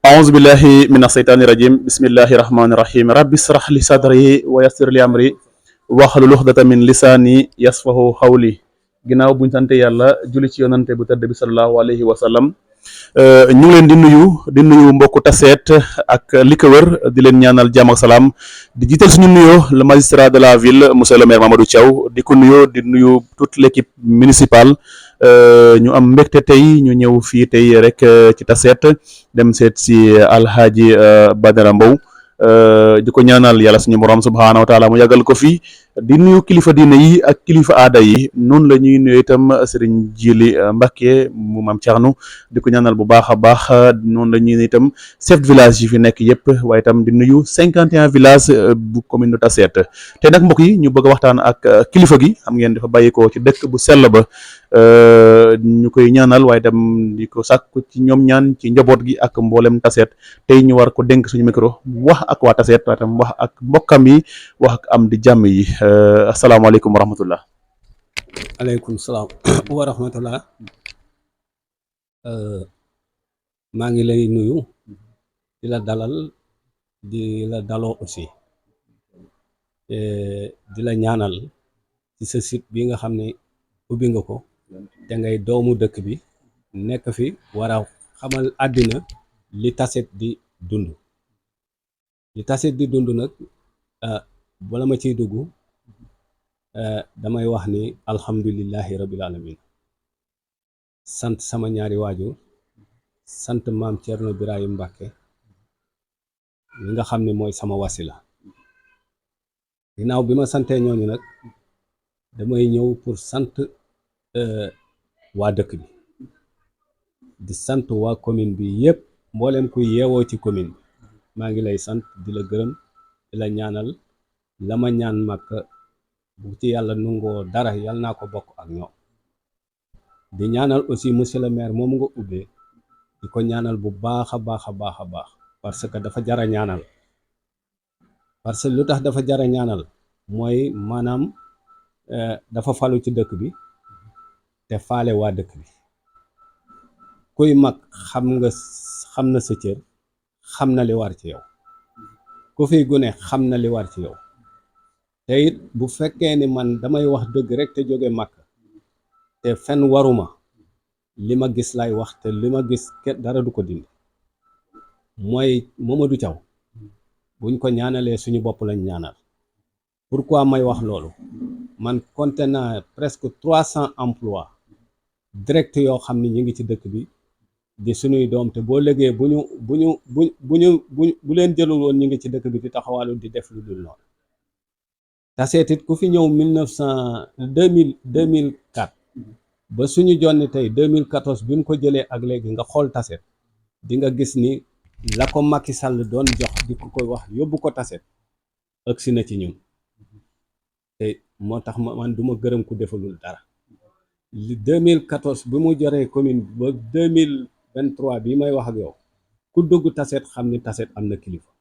أعوذ بالله من الشيطان الرجيم بسم الله الرحمن الرحيم رب اشرح لي صدري ويسر لي أمري واحلل عقدة من لساني يفقهوا قولي ginnaaw buñ sante yàlla julli ci yonante bu tedd bi sallallahu alayhi wa sallam ñu ngi leen di nuyu mbokku taseet ak li ko wër di leen ñaanal jàmm ak salaam di jiital suñu nuyoo le magistrat de la ville monsieur le maire Mamadou Thiaw di ko nuyoo di nuyu toute l'équipe municipale ñu am mbégte tey ñu ñëw fii tey rek ci taseet dem seet si Alhaji Badara Mbow di ko ñaanal yàlla suñu borom subhaanahu wa taala mu yàggal ko fii di nuyu kilifa diine yi ak kilifa aada yi noonu la ñuy nuyu itam Serigne Djili Mbacke mu maam Thierno di ko ñaanal bu baax a baax noonu la ñuy nuyu itam chef de village yi fi nekk yëpp waaye itam di nuyu 51 villages bu commune de Tassette te nag mbokk yi ñu bëgg a waxtaan ak kilifa gi xam ngeen dafa bàyyikoo ci dëkk bu sell ba ñu koy ñaanal waaye itam di ko sàkku ci ñoom ñaan ci njaboot gi ak mboolem Tassette tey ñu war ko dénk suñu micro wax ak waa Tassette waaye itam wax ak mbokkam yi wax ak am di jàmm yi asalaamaaleykum wa rahmatullah. aleykum salaam wa rahmatullah. maa ngi lay nuyu di la dalal di la daloo aussi di la ñaanal ci sa site bi nga xam ne ubbi nga ko te ngay doomu dëkk bi nekk fi war a xamal àddina li Tassette di dund nag bala ma ciy dugg damay wax ni alhamdulillahi rabbil alamin sant sama ñaari waajur sant maam Thierno Birahim Mbacke li nga xam ne mooy sama wasila ginnaaw bi ma santee ñooñu nag damay ñëw pour sant waa dëkk bi di sant waa commune bi yépp mboolem kuy yeewoo ci commune bi maa ngi lay sant di la gërëm di la ñaanal la ma ñaan mag bu ci yàlla nungoo dara yàlla naa ko bokk ak ñoom di ñaanal aussi monsieur le maire moomu nga ubbee di ko ñaanal bu baax a baax a baax a baax parce que dafa jara ñaanal parce que lu tax dafa jara ñaanal mooy maanaam dafa falu ci dëkk bi te faale waa dëkk bi kuy mag xam na sa cër xam na li war ci yow ku fiy gune xam na li war ci yow te it bu fekkee ni man damay wax dëgg rek te jóge màkk te fen waruma li ma gis lay wax te li ma gis dara du ko dindi mooy Mamadou Thiaw buñ ko ñaanalee suñu bopp lañ ñaanal pourquoi may wax loolu man compté naa presque 300 emplois direct yoo xam ni ñu ngi ci dëkk bi di suñuy doom te boo légee bu leen jëlul woon ñu ngi ci dëkk bi di taxawaalu di def lu dul noonu Tassette it ku fi ñëw 2004 ba suñu jonni tey 2014 bi mu ko jëlee ak léegi nga xool Tassette di nga gis ni la ko Macky Sall doon jox di ko koy wax yóbbu ko Tassette ëgsi na ci ñun te moo tax man du ma gërëm ku defalul dara li 2014 bi mu joree commune ba 2023 bi may wax ak yow ku dugg Tassette xam ni Tassette am na kilifa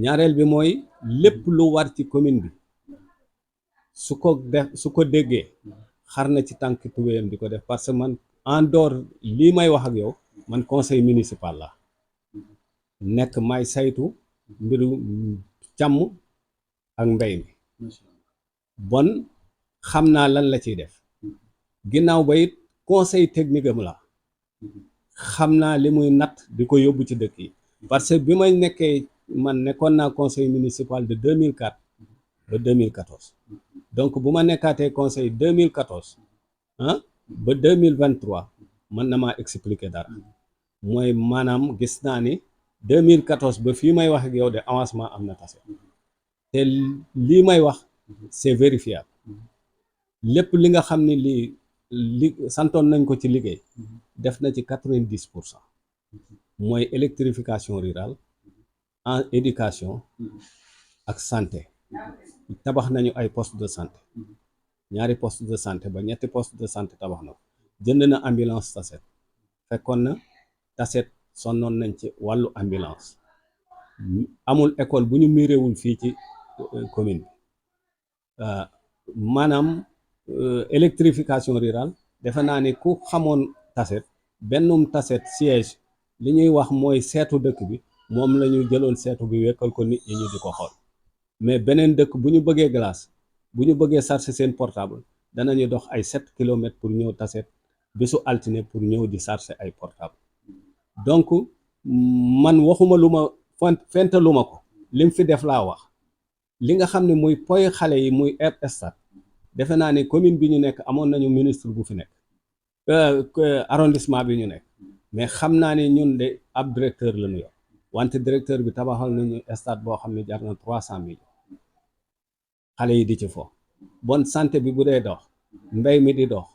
ñaareel bi mooy lépp lu war ci commune bi su ko déggee xar na ci tànk tubéyam di ko def parce que man en dehors lii may wax ak yow man conseil municipal la nekk may saytu mbiru càmm ak mbay mi bon xam naa lan la ciy def ginnaaw ba it conseil technique am la xam naa li muy natt di ko yóbbu ci dëkk yi parce que bi may nekkee man nekkoon naa conseil municipal de 2004 ba 2014 donc bu ma nekkaatee conseil 2014 ba 2023 mën na maa expliquer dara mooy maanaam gis naa ni 2014 ba fii may wax ak yow de avancement am na Tassette te lii may wax c'est vérifiable lépp li nga xam ni li santoon nañ ko ci liggéey def na ci 90% mooy électrification rurale en éducation ak santé tabax nañu ay poste de santé ñaari poste de santé ba ñetti poste de santé tabax na ko jënd na ambulance Tassette fekkoon na Tassette sonnoon nañ ci wàllu ambulance amul école bu ñu miiréwul fii ci commune bi maanaam électrification rurale defe naa ni ku xamoon Tassette bennum Tassette siège li ñuy wax mooy seetu dëkk bi moom la ñu jëloon seetu bi wekkal ko nit ñi ñu di ko xool mais beneen dëkk bu ñu bëggee glace bu ñu bëggee charger seen portable danañu dox ay 7 kilomètres pour ñëw Tassette bésu altine pour ñëw di charger ay portable donc man waxuma lu ma fentalu ma ko lim fi def laa wax li nga xam ne muy poy xale yi muy air stade defe naa ni commune bi ñu nekk amoon nañu ministre bu fi nekk arrondissement bi ñu nekk mais xam naa ne ñun de ab directeur la ñu yor wante directeur bi tabaxal nañu stade boo xam ne jar na 300 millions xale yi di ci fo bonne santé bi bu dee dox mbay mi di dox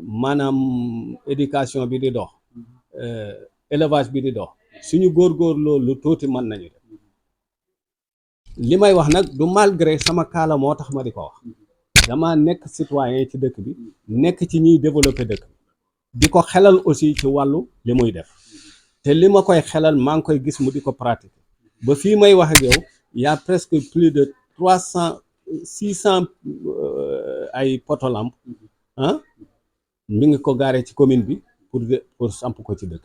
maanaam éducation bi di dox élevage bi di dox suñu góor loolu tuuti mën nañu def li may wax nag du malgré sama kaala moo tax ma di ko wax dama nekk citoyen ci dëkk bi nekk ci ñuy développer dëkk bi di ko xelal aussi ci wàllu li muy def te li ma koy xelal maa ngi koy gis mu di ko pratiquer ba fii may wax ak yow y a presque plus de 600 ay potolampe ah mi ngi ko gaaree ci commune bi pour samp ko ci dëkk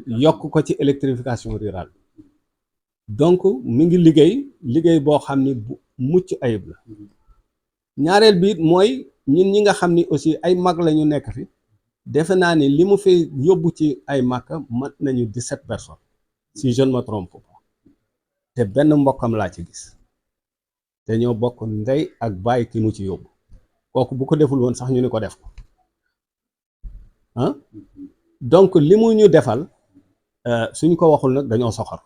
yokk ko ci électrification rurale bi donc mi ngi liggéey boo xam ni bu mucc ayib la ñaareel bi mooy ñun ñi nga xam ni aussi ay mag la ñu nekk fi defe naa ni li mu fi yóbbu ci ay màkka mat nañu 17 personnes si je ne me trompe pas te benn mbokkam laa ci gis te ñoo bokk ndey ak bàyyi ki mu ci yóbbu kooku bu ko deful woon sax ñu ni ko def ko ah donc li mu ñu defal suñ ko waxul nag dañoo soxor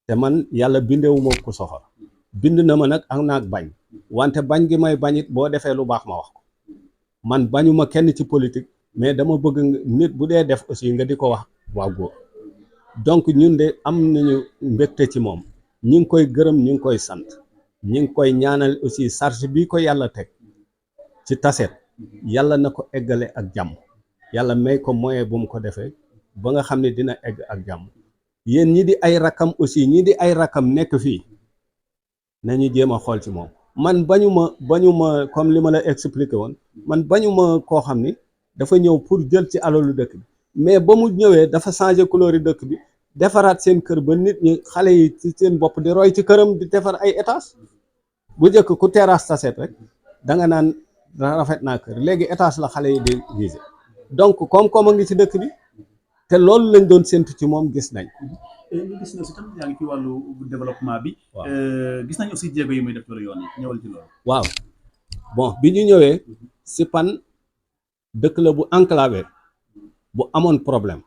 te man yàlla bindewuma ku soxor bind na ma nag ak naag bañ wante bañ gi may bañit boo defee lu baax ma wax ko man bañuma kenn ci politique mais dama bëgg nit bu dee def aussi nga di ko wax waa góor donc ñun de am nañu mbégte ci moom ñi ngi koy gërëm ñu ngi koy sant ñi ngi koy ñaanal aussi charge bi ko yàlla teg ci Tassette yàlla na ko eggale ak jàmm yàlla may ko moyen bu mu ko defee ba nga xam ne dina egg ak jàmm yéen ñi di ay rakam aussi ñi di ay rakam nekk fii nañu jéem a xool ci moom man bañuma comme li ma la expliqué woon man bañuma koo xam ni dafa ñëw pour jël ci alalu dëkk bi mais ba mu ñëwee dafa changé couleur yi dëkk bi defaraat seen kër ba nit ñi xale yi ci seen bopp di roy ci këram di defar ay étage bu njëkk ku terrasse Tassette rek da nga naan rafet naa kër léegi étage la xale yi di visé donc koom-koom a ngi ci dëkk bi te loolu lañ doon séntu ci moom gis nañ ñu gis na aussi tam yaa ngi ci wàllu développement bi. gis nañ aussi jéego yi muy def loolu yoon yi ñëwal ci loolu. waaw bon bi ñu ñëwee Sipane dëkk la bu enclavé bu amoon problème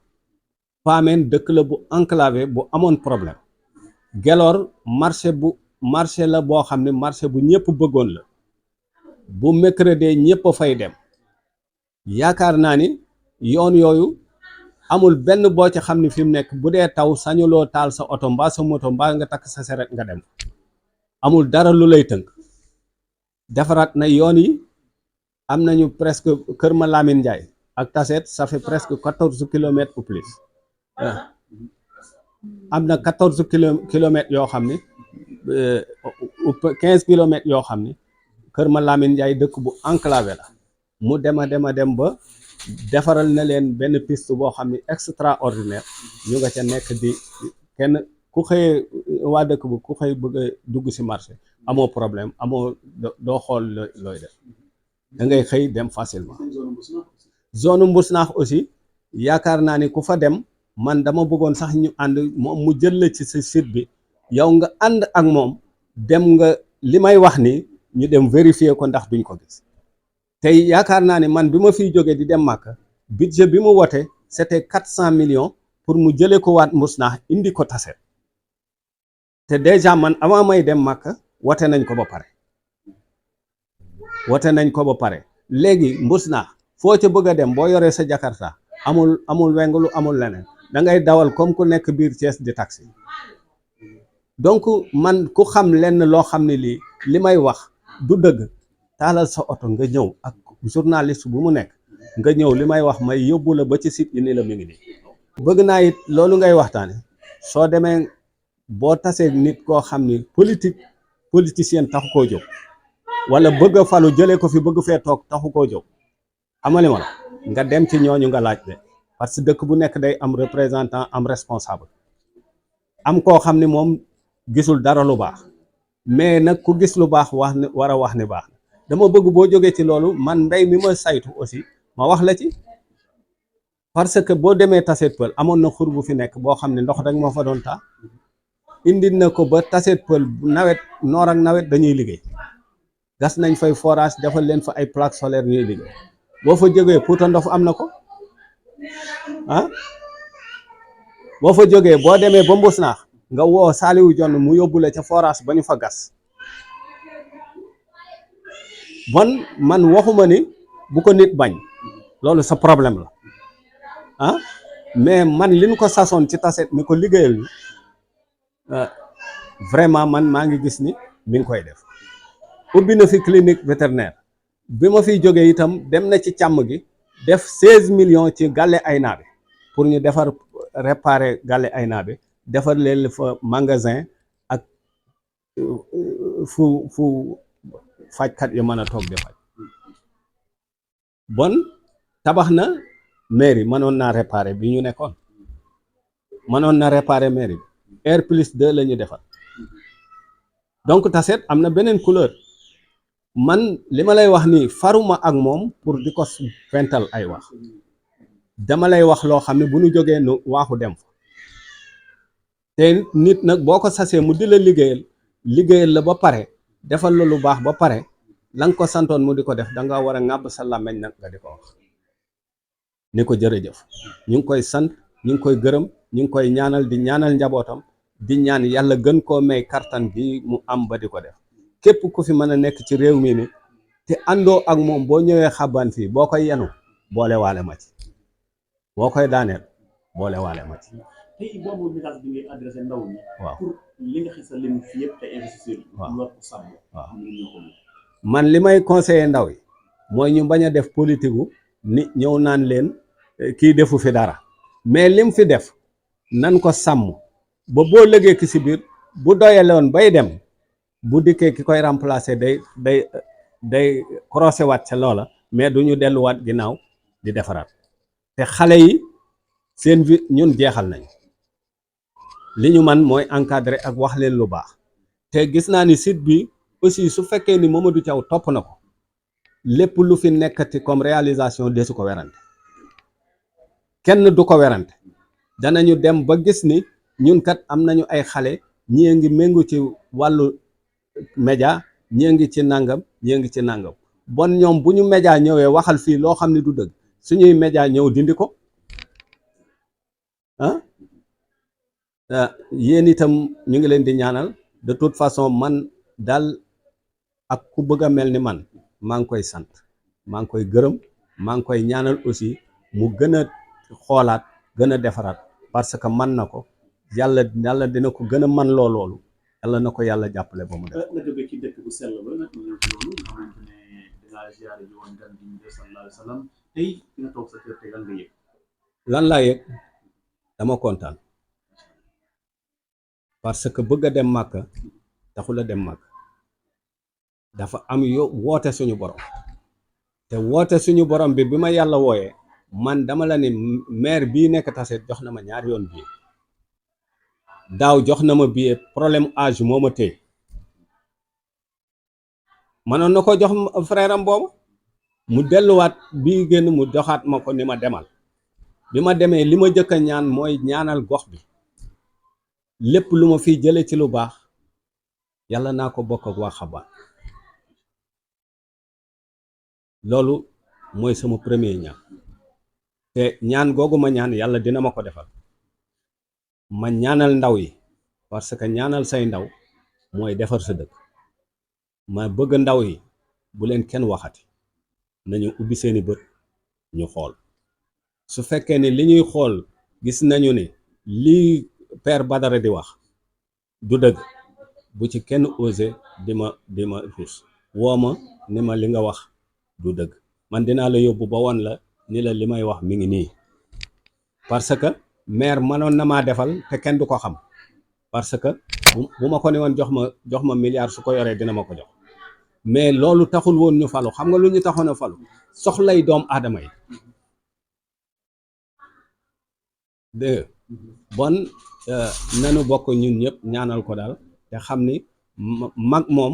Pamène dëkk la bu enclavé bu amoon problème Gelor marché la boo xam ne marché bu ñëpp bëggoon la bu mercredi ñëpp a fay dem yaakaar naa ni yoon yooyu amul benn boo ci xam ne fi mu nekk bu dee taw sañuloo taal sa oto mbaa sa moto mbaa nga takk sa seret nga dem amul dara lu lay tënk defaraat na yoon yi am nañu presque Kër Ma Lamine Ndiaye ak Tassette ça fait presque 14 kilomètres ou plus am na 14 kilomètres yoo xam ne 15 kilomètres yoo xam ne Kër Ma Lamine Ndiaye dëkk bu enclavé la mu dem ba defaral na leen benn piste boo xam ne extraordinaire ñu nga ca nekk di kenn ku xëyee waa dëkk bu ku xëy bëgg a dugg ci marché amoo problème amoo doo xool looy def da ngay xëy dem facilement. zone Mbousnakh aussi yaakaar naa ni ku fa dem man dama bëggoon sax ñu ànd moom mu jël la ci sa site bi yow nga ànd ak moom dem nga li may wax ni ñu dem vérifier ko ndax duñ ko gis. tey yaakaar naa ne man bi ma fiy jógee di dem Màkka budget bi mu wote c'était 400 millions pour mu jëlee ko waat Mbousnakh indi ko Tassette te déjà man avant may dem Màkka wote nañ ko ba pare léegi Mbousnakh foo ca bëgg a dem boo yoree sa Jakarta amul wengulu amul leneen da ngay dawal comme ku nekk biir Thiès di taxi donc man ku xam lenn loo xam ne lii li may wax du dëgg taalal sa oto nga ñëw ak journaliste bu mu nekk nga ñëw li may wax may yóbbu la ba ci site yi ni la mi ngi nii bëgg naa it loolu ngay waxtaane soo demee boo tasee nit koo xam ni politicien taxu koo jóg wala bëgg a falu jëlee ko fi bëgg fee toog taxu koo jóg amali ma la nga dem ci ñooñu nga laaj de parce que dëkk bu nekk day am représentant am responsable am koo xam ni moom gisul dara lu baax mais nag ku gis lu baax wax ne war a wax ni baax dama bëgg boo jógee ci loolu man mbay mi ma saytu aussi ma wax la ci parce que boo demee Tassette Peulh amoon na xur bu fi nekk boo xam ne ndox rek moo fa doon taa indi na ko ba Tassette Peulh nawet noor ak nawet dañuy liggéey gas nañ fay forage defal leen fa ay plaques solaires ñuy liggéey boo fa jógee Pouta Ndof am na ko ah boo fa jógee boo demee ba Mbusnaax nga woo Saliou Jonn mu yóbbu la ca forage ba ñu fa gas bon man waxuma ni bu ko nit bañ loolu sa problème la ah mais man li ñu ko sasoon ci Tassette ni ko liggéeyal vraiment man maa ngi gis ni mi ngi koy def ubbi na fi clinique vétérinaire bi ma fiy jógee itam dem na ci càmm gi def 16 millions ci Galle Ayna bi pour ñu defar réparer Galle Ayna bi defar leen fa magasin ak fu fajkat yi mën a toog di faj bon tabax na mairie mënoon naa réparer bi ñu nekkoon mënoon na réparer mairie bi R+2 la ñu defar donc Tassette am na beneen couleur man li ma lay wax nii faruma ak moom pour di ko fental ay wax dama lay wax loo xam ne bu ñu jógee nu waaxu dem fa te nit nag boo ko sasee mu di la liggéeyal la ba pare defal la lu baax ba pare la nga ko santoon mu di ko def da nga war a ŋàbb sa làmmeñ nag nga di ko wax ni ko jërëjëf ñu ngi koy sant ñu ngi koy gërëm ñu ngi koy ñaanal di ñaanal njabootam di ñaan yàlla gën koo may kartan bi mu am ba di ko def képp ku fi mën a nekk ci réew mi ni te àndoo ak moom boo ñëwee xaban fii boo koy yenu boole waale ma ci boo koy daaneel boole waale ma ci. tey boobu message bi ngay adressé ndaw ñi. waaw pour li nga xis sa lim fi yëpp te investisseur yi. waaw war ko sàmm. waaw ko man li may conseiller ndaw yi mooy ñu bañ a def politique gu ni ñëw naan leen kii defu fi dara mais lim fi def nan ko sàmm ba boo lëgee ki si biir bu doyaloon bay dem bu dikkee ki koy remplacer day croisé waat ca loola mais du ñu delluwaat ginnaaw di defaraat te xale yi seen vie ñun jeexal nañ li ñu man mooy encadrer ak wax leen lu baax te gis naa ni site bi aussi su fekkee ni Mamadou Thiaw topp na ko lépp lu fi nekkati comme réalisation desu ko werante kenn du ko werante danañu dem ba gis ni ñun kat am nañu ay xale ñii ngi méngu ci wàllu média ñii ngi ci nangam ñii ngi ci nangam bon ñoom bu ñu média ñëwee waxal fii loo xam ne du dëgg suñuy média ñëw dindi ko ah yéen itam ñu ngi leen di ñaanal de toute façon man daal ak ku bëgg a mel ni man maa ngi koy sant maa ngi koy gërëm maa ngi koy ñaanal aussi mu gën a xoolaat gën a defaraat parce que man na ko yàlla dina ko gën a man loolu yàlla na ko yàlla jàppale ba mu def. nga jóge ci dëkk bu sell ba nag ñëw ci loolu nga xamante ne dangaa ziyaare ji woon gan bi sallallahu alayhi wa sallam tey nga toog sa kër te lan nga yëg. lan laa yëg dama kontaan parce que bëgg a dem Màkka taxul a dem Màkka dafa am woote suñu borom te woote suñu borom bi ma yàlla wooyee man dama la ni maire bii nekk Tassette jox na ma ñaari yoon billet daaw jox na ma billet problème âge moo ma téye manoon na ko jox frère am boobu mu delluwaat bii génn mu joxaat ma ko ni ma demal bi ma demee li ma jëkk a ñaan mooy ñaanal gox bi lépp lu ma fiy jële ci lu baax yàlla naa ko bokk ak waa Xabaan loolu mooy sama premier ñaan te ñaan googu ma ñaan yàlla dina ma ko defal ma ñaanal ndaw yi parce que ñaanal say ndaw mooy defar sa dëkk ma bëgg ndaw yi bu leen kenn waxati nañu ubbi seeni bët ñu xool su fekkee ni li ñuy xool gis nañu ni lii Père Badara di wax du dëgg bu ci kenn osé di ma ruus woo ma ni ma li nga wax du dëgg man dinaa la yóbbu ba woon la ni la li may wax mi ngi nii parce que maire mënoon na maa defal te kenn du ko xam parce que bu ma ko ne woon jox ma milliard su ko yoree dina ma ko jox mais loolu taxul woon ñu falu xam nga lu ñu taxoon a falu soxlay doom aadama yi dégg nga bon nanu bokk ñun ñëpp ñaanal ko daal te xam ni mag moom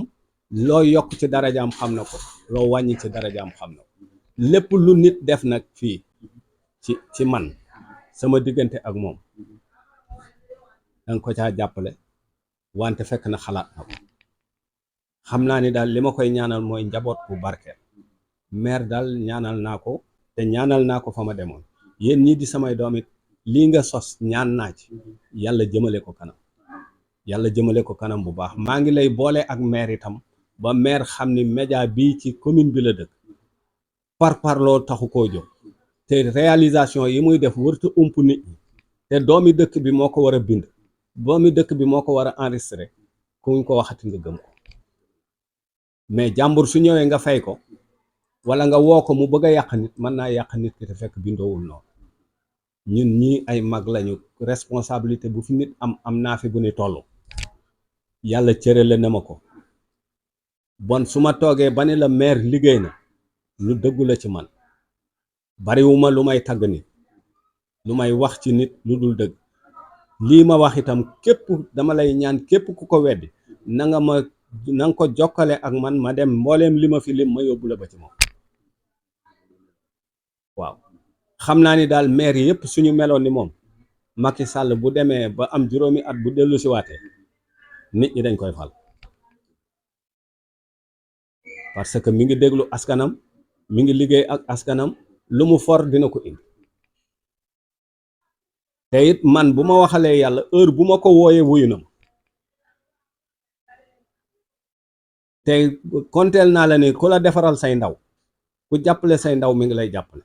loo yokk ci darajaam xam na ko loo wàññi ci darajaam xam na ko lépp lu nit def nag fii ci man sama diggante ak moom danga ko caa jàppale wante fekk na xalaat na ko xam naa ni daal li ma koy ñaanal mooy njaboot bu barkeel maire daal ñaanal naa ko te ñaanal naa ko fa ma demoon yéen ñii di samay doom it lii nga sos ñaan naa ci yàlla jëmale ko kanam yàlla jëmale ko kanam bu baax maa ngi lay boole ak maire itam ba maire xam ni média bii ci commune bi la dëkk parloo taxu koo jóg te réalisation yi muy def wërta ump nit ñi te doomi dëkk bi moo ko war a bind doomi dëkk bi moo ko war a enregistré kuñ ko waxati nga gëm ko mais jàmbur su ñëwee nga fay ko wala nga woo ko mu bëgg a yàq nit mën naa yàq nit ki te fekk bindoowul noonu ñun ñii ay mag lañu responsabilité bu fi nit am naa fi bu ni toll yàlla cërale na ma ko bon su ma toogee ba ni la maire liggéey na lu dëggu la ci man bariwuma lu may tagg nit lu may wax ci nit lu dul dëgg lii ma wax itam képp dama lay ñaan képp ku ko weddi na nga ko jokkale ak man ma dem mbooleem li ma fi lim ma yóbbu la ba ci moom waaw xam naa ni daal maire yëpp suñu meloon ni moom Macky Sall bu demee ba am juróomi at bu dellu si waatee nit ñi dañ koy fal parce que mi ngi déglu askanam mi ngi liggéey ak askanam lu mu for dina ko indi te it man bu ma waxalee yàlla heure bu ma ko wooyee wuyu na ma te konteel naa la ni ku la defaral say ndaw ku jàppale say ndaw mi ngi lay jàppale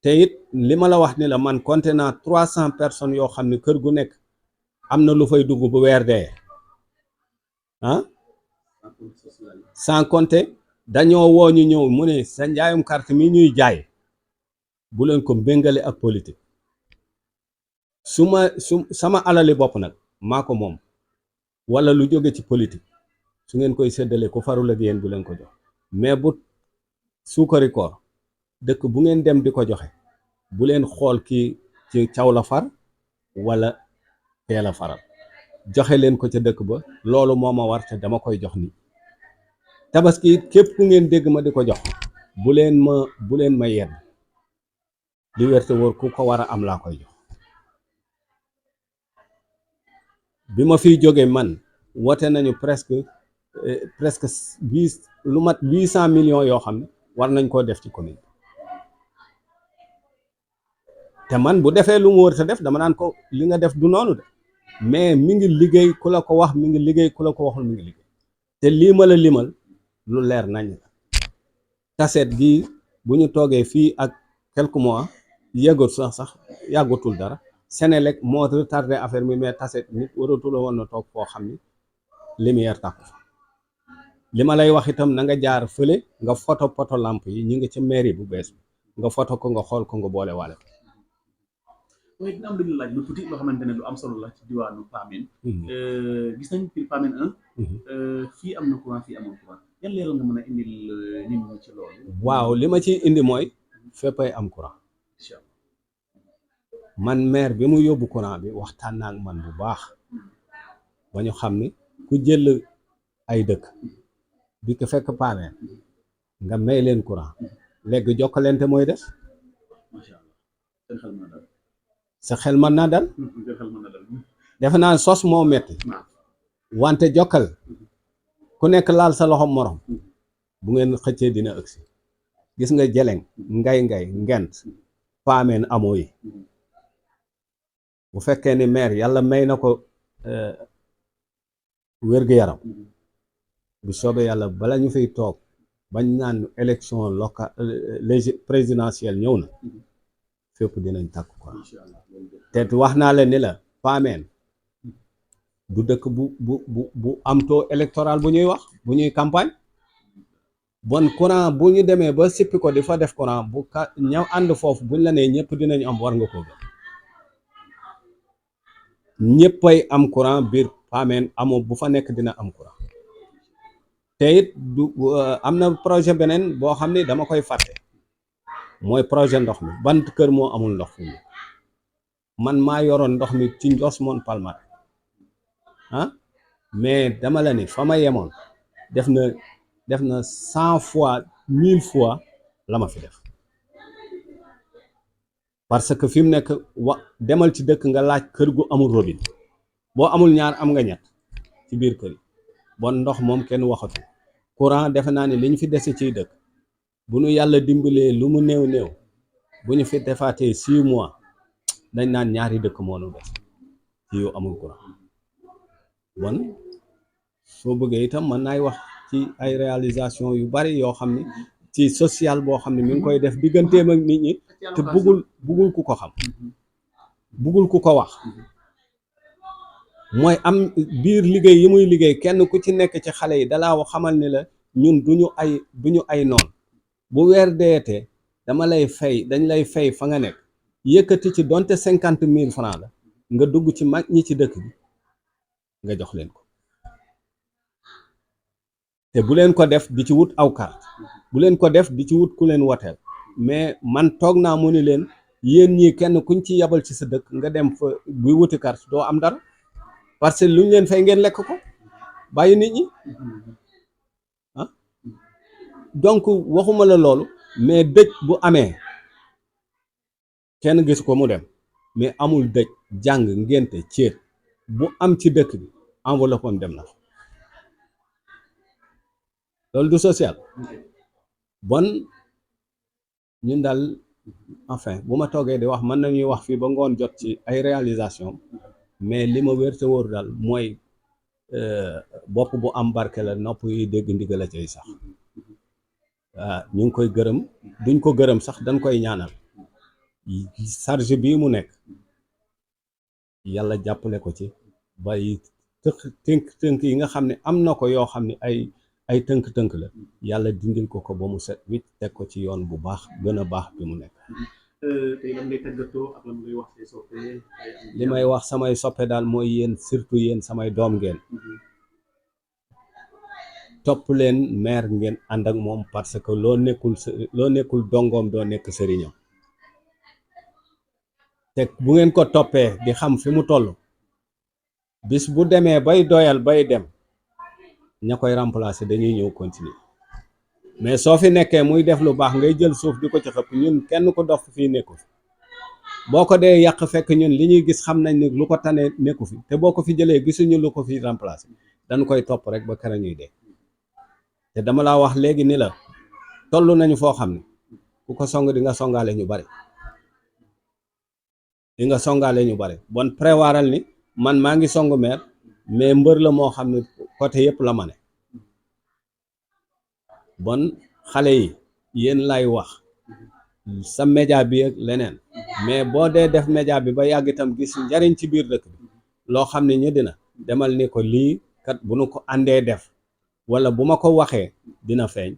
te it li ma la wax ni la man compté naa 300 personnes yoo xam ne kër gu nekk am na lu fay dugg bu weer dee ah sans compter dañoo woo ñu ñëw mu ne sa njaayum carte mi ñuy jaay bu leen ko méngale ak politique su sama alali bopp nag maa ko moom wala lu jóge ci politique su ngeen koy séddale ku farul ak yéen bu leen ko jox mais bu suukari koor dëkk bu ngeen dem di ko joxe bu leen xool ki ci caw la far wala teel a faral joxe leen ko ca dëkk ba loolu moo ma war te dama koy jox ni tabaski képp ku ngeen dégg ma di ko jox bu leen ma yedd li wérte wóor ku ko war a am laa koy jox bi ma fiy jóge man wote nañu presque lu mat 800 millions yoo xam ne war nañ koo def ci commune te man bu defee lu mu wër te def dama naan ko li nga def du noonu de mais mi ngi liggéey ku la ko wax mi ngi liggéey ku la ko waxul mi ngi liggéey te lii ma la limal lu leer nañ la taseet gi bu ñu toogee fii ak quelques mois yëgul sax yàggatul dara Senelec moo retardé affaire mi mais taseet nit waratul woon na toog foo xam ni lumière tàkku fa li ma lay wax itam na nga jaar fële nga photo poto lampe yi ñu ngi ca mairie bu bees bi nga photo ko nga xool ko nga boole waale ko. waaye dina am lu ñu laaj lu tuuti loo xamante ne lu am solo la ci diwaanu Pamène. Gis nañ fi Pamène 1 fii am na courant fii amul courant yan leeral nga mën a indil nit ñi ci loolu. waaw li ma ciy indi mooy féppay am courant. man maire bi mu yóbbu courant bi waxtaan naa ak man bu baax ba ñu xam ni ku jël ay dëkk di ko fekk Pamène nga may leen courant léegi jokkalante mooy des. macha allah sa xel mën naa dal defe naa sos moo metti wante jokkal ku nekk laal sa loxo morom bu ngeen xëccee dina ëgsi gis nga Jeleng ngay ngent Pamène amoo yi bu fekkee ni maire yàlla may na ko wér-gu-yaram bu soobee yàlla bala ñu fiy toog bañ naan élection locale présidentielle ñëw na fépp dinañ tàkk quoi te wax naa la ni la Pamène du dëkk bu am taux électoral bu ñuy wax bu ñuy campagne bon courant bu ñu demee ba sippi ko di fa def courant bu ñëw ànd foofu buñ la nee ñëpp dinañ am war nga ko gëm ñëppay am courant biir Pamène amoo bu fa nekk dina am courant te it du am na projet beneen boo xam ne dama koy fàtte mooy projet ndox mi ban kër moo amul ndox fi man maa yoroon ndox mi ci Ndiosmone Palmarin ah mais dama la ni fa ma yemoon def na 100 fois 1000 fois la ma fi def parce que fi mu nekk demal ci dëkk nga laaj kër gu amul robinet boo amul ñaar am nga ñett ci biir kër yi bon ndox moom kenn waxatu courant defe naa ni li ñu fi dese ciy dëkk bu nu yàlla dimbalee lu mu néew néew bu ñu fi defaatee 6 mois dañ naan ñaari dëkk moo nu des ci yu amul courant bon soo bëggee itam mën naay wax ci ay réalisation yu bari yoo xam ni ci social boo xam ne mi ngi koy def digganteem ak nit ñi te buggul ku ko xam buggul ku ko wax mooy am biir liggéey yi muy liggéey kenn ku ci nekk ci xale yi dalaa wax xamal ni la ñun duñu ay noon bu weer deetee dañ lay fay fa nga nekk yëkkati ci donte 50 000 francs la nga dugg ci mag ñi ci dëkk bi nga jox leen ko te bu leen ko def di ci wut aw carte bu leen ko def di ci wut ku leen woteel mais man toog naa mu ni leen yéen ñii kenn kuñ ci yabal ci sa dëkk nga dem fa buy wuti carte doo am dara parce que lu ñu leen fay ngeen lekk ko bàyyi nit ñi ah donc waxuma la loolu mais dëj bu amee kenn gis ko mu dem mais amul dëj jàng ngénte céet bu am ci dëkk bi enveloppe am dem na loolu du social bon ñun daal enfin bu ma toogee di wax mën nañuy wax fii ba ngoon jot ci ay réalisation mais li ma wér te wóor daal mooy bopp bu am barke la nopp yi dégg ndigal la cay sax waaw ñu ngi koy gërëm duñ ko gërëm sax dañ koy ñaanal charge bii mu nekk yàlla jàppale ko ci bay tënk yi nga xam ne am na ko yoo xam ne ay tënk-tënk la yàlla dindil ko ba mu set wit teg ko ci yoon bu baax gën a baax bi mu nekk tey lan ngay tàggatoo ak lan ngay wax say soppe li may wax samay soppe daal mooy yéen surtout yéen samay doom ngeen topp leen maire ngeen ànd ak moom parce que loo nekkul dongoom doo nekk sëriñam te bu ngeen ko toppee di xam fi mu toll bis bu demee bay doyal bay dem ña koy remplacer dañuy ñëw continuer mais soo fi nekkee muy def lu baax ngay jël suuf di ko ci xëpp ñun kenn ko dof fii nekku fi boo ko dee yàq fekk ñun li ñuy gis xam nañ ni lu ko tane nekku fi te boo ko fi jëlee gisuñu lu ko fi remplacer dañ koy topp rek ba kera ñuy dee te dama laa wax léegi ni la toll nañu foo xam ne ku ko song di nga songaale ñu bari bon préwaral ni man maa ngi song maire mais mbër la moo xam ne côté yëpp la ma ne bon xale yi yéen lay wax sa média bi ak leneen mais boo dee def média bi ba yàgg itam gis njariñ ci biir dëkk bi loo xam ne ñu dina demal ni ko lii kat bu nu ko àndee def wala bu ma ko waxee dina feeñ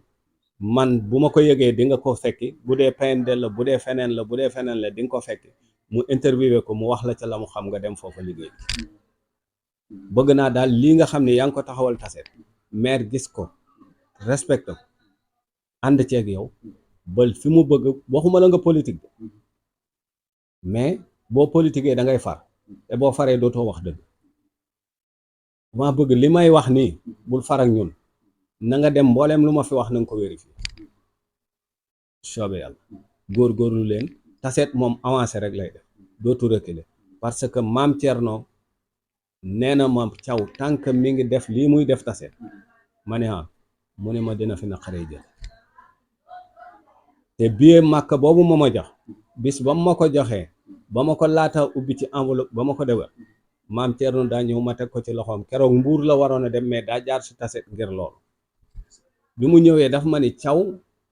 man bu ma ko yëgee di nga ko fekki bu dee PND la bu dee feneen la di nga ko fekki mu interviewé ko mu wax la ca la mu xam nga dem foofa liggéey bëgg naa daal lii nga xam ne yaa ngi ko taxawal Tassette maire gis ko respecté ko ànd ceeg yow ba fi mu bëgg waxuma la nga politique mais boo politiquee da ngay far te boo faree dootoo wax dëgg ma bëgg li may wax nii bul far ak ñun na nga dem mbooleem lu ma fi wax na nga ko vérifier soobee yàlla góorgóorlu leen Tassette moom avancé rek lay def dootu reculer parce que maam Thierno nee na ma caw tànk mi ngi def lii muy def Tassette ma ne mu ne ma dina fi naqaree jël te billet màkk boobu ma jox bis ba ma ko joxee ba ma ko laata ubbi ci enveloppe ba ma ko defal maam Thierno daa ñëw ma teg ko ci loxoom keroog Mbuur la waroon a dem mais daa jaar si Tassette ngir loolu bi mu ñëwee daf ma ni caw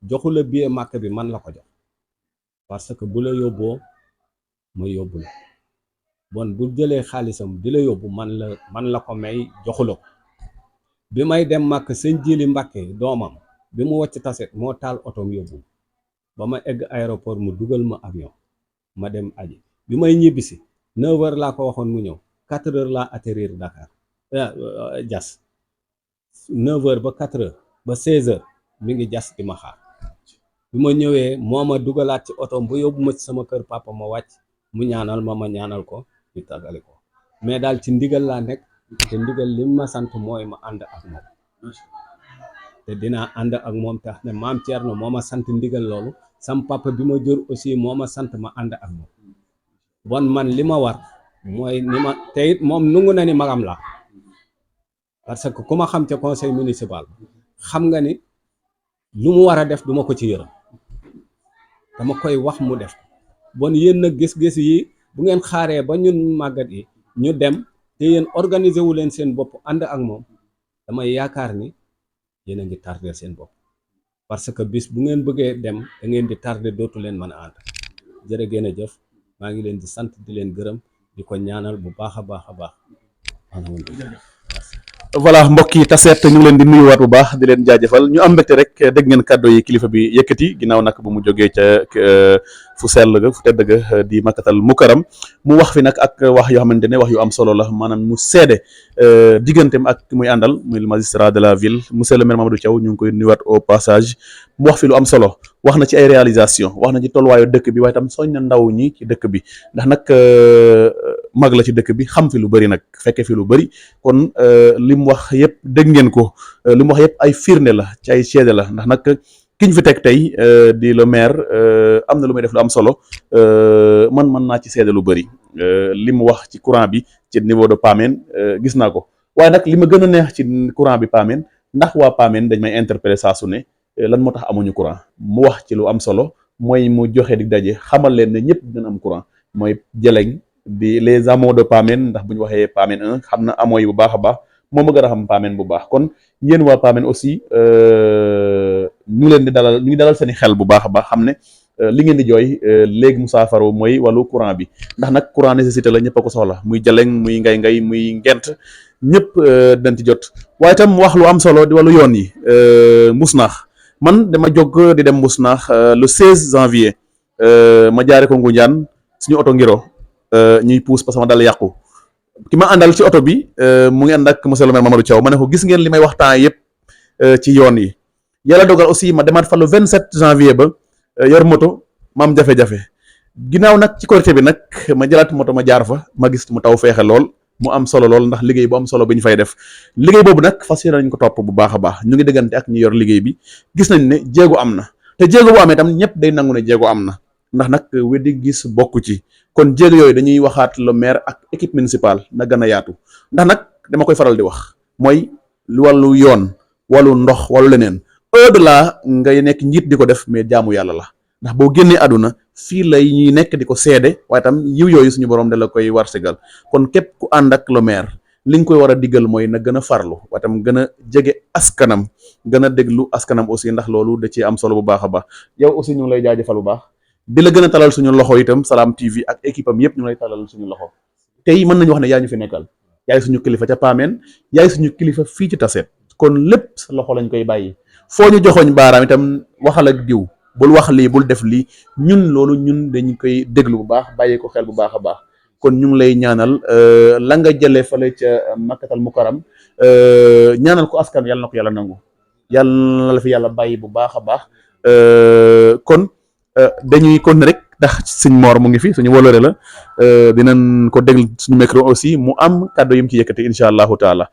joxu la billet màkk bi man la ko jox parce que bu la yóbboo ma yóbbu la bon bu jëlee xaalisam di la yóbbu man la ko may joxu la ko bi may dem màkk sëñ Jili Mbàkke doomam bi mu wàcc Tassette moo taal otoom yóbbu ba ma egg aéroport mu dugal ma avion ma dem aji bi may ñibbisi 9h laa ko waxoon mu ñëw 4h laa atterrir Dakar Diass 9h ba 4h ba 16h mi ngi Diass di ma xaar bi ma ñëwee moo ma dugalaat ci otoom ba yóbbu ma ci sama kër papa ma wàcc mu ñaanal ma ñaanal ko ñu tàggale ko mais daal ci ndigal laa nekk te ndigal li ma sant mooy ma ànd ak moom te dinaa ànd ak moom tax ne maam Thierno moo ma sant ndigal loolu sam papa bi ma jur aussi moo ma sant ma ànd ak moom bon man li ma war mooy ni ma te it moom nungu na ni magam la parce que ku ma xam ca conseil municipal xam nga ni lu mu war a def duma ko ci yërëm dama koy wax mu def bon yéen nag gis-gis yi bu ngeen xaaree ba ñun màggat yi ñu dem te yéen organiser wu leen seen bopp ànd ak moom damay yaakaar ni yéen a ngi tardé seen bopp parce que bis bu ngeen bëggee dem da ngeen di tardé dootu leen mën a ànd jërë ngeen a jëf maa ngi leen di sant di leen gërëm di ko ñaanal bu baax a baax a baax voilà mbokk yi taseet ñu ngi leen di nuyuwaat bu baax di leen jaajëfal ñu am mbégte rek dégg ngeen kàddu yi kilifa bi yëkkati ginnaaw nag bu mu jógee ca fu sell ga fu tedd ga di makkatal mukaram mu wax fi nag ak wax yoo xamante ne wax yu am solo la maanaam mu seede digganteem ak muy àndal muy le magistrat de la ville monsieur le maire Mamadou Thiaw ñu ngi koy nuyuwaat au passage mu wax fi lu am solo wax na ci ay réalisation wax na ci tolluwaayu dëkk bi waaye tam soñ na ndaw ñi ci dëkk bi ndax nag mag la ci dëkk bi xam fi lu bëri nag fekke fi lu bëri kon li mu wax yëpp dégg ngeen ko li mu wax yëpp ay firnde la ci ay seede la ndax nag ki ñu fi teg tey di le maire am na lu muy def lu am solo man mën naa ci seede lu bëri li mu wax ci courant bi ci niveau de Pamène gis naa ko waaye nag li ma gën a neex ci courant bi Pamène ndax waa Pamène dañ may interpeller saa su ne lan moo tax amuñu courant mu wax ci lu am solo mooy mu joxe di daje xamal leen ne ñëpp dinañ am courant mooy Jeleng di les hameaux de Pamène ndax bu ñu waxee Pamène 1 xam na hameaux yi bu baax a baax moom ma gën a xam Pamène bu baax kon yéen waa Pamène aussi ñu ngi leen di dalal ñu ngi dalal seeni xel bu baax a baax xam ne li ngeen di jooy léegi mu saafaro mooy wàllu courant bi ndax nag courant nécessité la ñëpp a ko soxla muy Jeleng muy ngay muy Ngent ñëpp dañ ci jot waaye itam wax lu am solo di wàllu yoon yi Mbousnakh man dama jóg di dem Mbousnakh le 16 janvier ma jaare ko Ngoundiane suñu oto ngiro ñuy puus parce que ma dal yàqu ki ma àndal ci oto bi mu ngi ànd ak monsieur le maire Mamadou Thiaw ma ne ko gis ngeen li may waxtaan yëpp ci yoon yi yàlla dogal aussi ma demaat fa le 27 janvier ba yor moto ma am jafe-jafe ginnaaw nag ci Korité bi nag ma jëlaat moto ma jaar fa ma gis mu taw feexe lool mu am solo lool ndax liggéey bu am solo bi ñu fay def liggéey boobu nag fas yéene nañ ko topp bu baax a baax ñu ngi diggante ak ñi yor liggéey bi gis nañ ne jéego am na te jéego bu amee tam ñëpp day nangu ne jéego am na ndax nag weddi gis bokku ci kon jéego yooyu dañuy waxaat le maire ak équipe municipale na gën a yaatu ndax nag dama koy faral di wax mooy wàllu yoon wàllu ndox wàllu leneen au-delà ngay nekk njiit di ko def mais jaamu yàlla la ndax boo génnee àdduna fii lay ñuy nekk di ko seede waaye tam yiw yooyu suñu borom da la koy warsegal kon képp ku ànd ak le maire li nga koy war a diggal mooy na gën a farlu waaye tam gën a jege askanam gën a déglu askanam aussi ndax loolu da ci am solo bu baax a baax yow aussi ñu ngi lay jaajëfal bu baax di la gën a talal suñu loxo itam Salam TV ak équipe am yëpp ñu lay talal suñu loxo tey mën nañu wax ne yaa ñu fi nekkal yaay suñu kilifa ca Pamène yaay suñu kilifa fii ci Tassette kon lépp sa loxo lañ koy bàyyi foo ñu joxoñ baaraam itam waxal ak diw bul wax lii bul def lii ñun loolu ñun dañ koy déglu bu baax bàyyi ko xel bu baax a baax kon ñu ngi lay ñaanal la nga jëlee fale ca makkatal mukaram ñaanal ko askan yàlla na ko yàlla nangu yàlla na la fi yàlla bàyyi bu baax a baax kon dañuy kon rek ndax suñ moor mu ngi fi suñu wolore la dinañ ko déglu suñu micro aussi mu am kàddu yi mu ci yëkkati incha allahu taala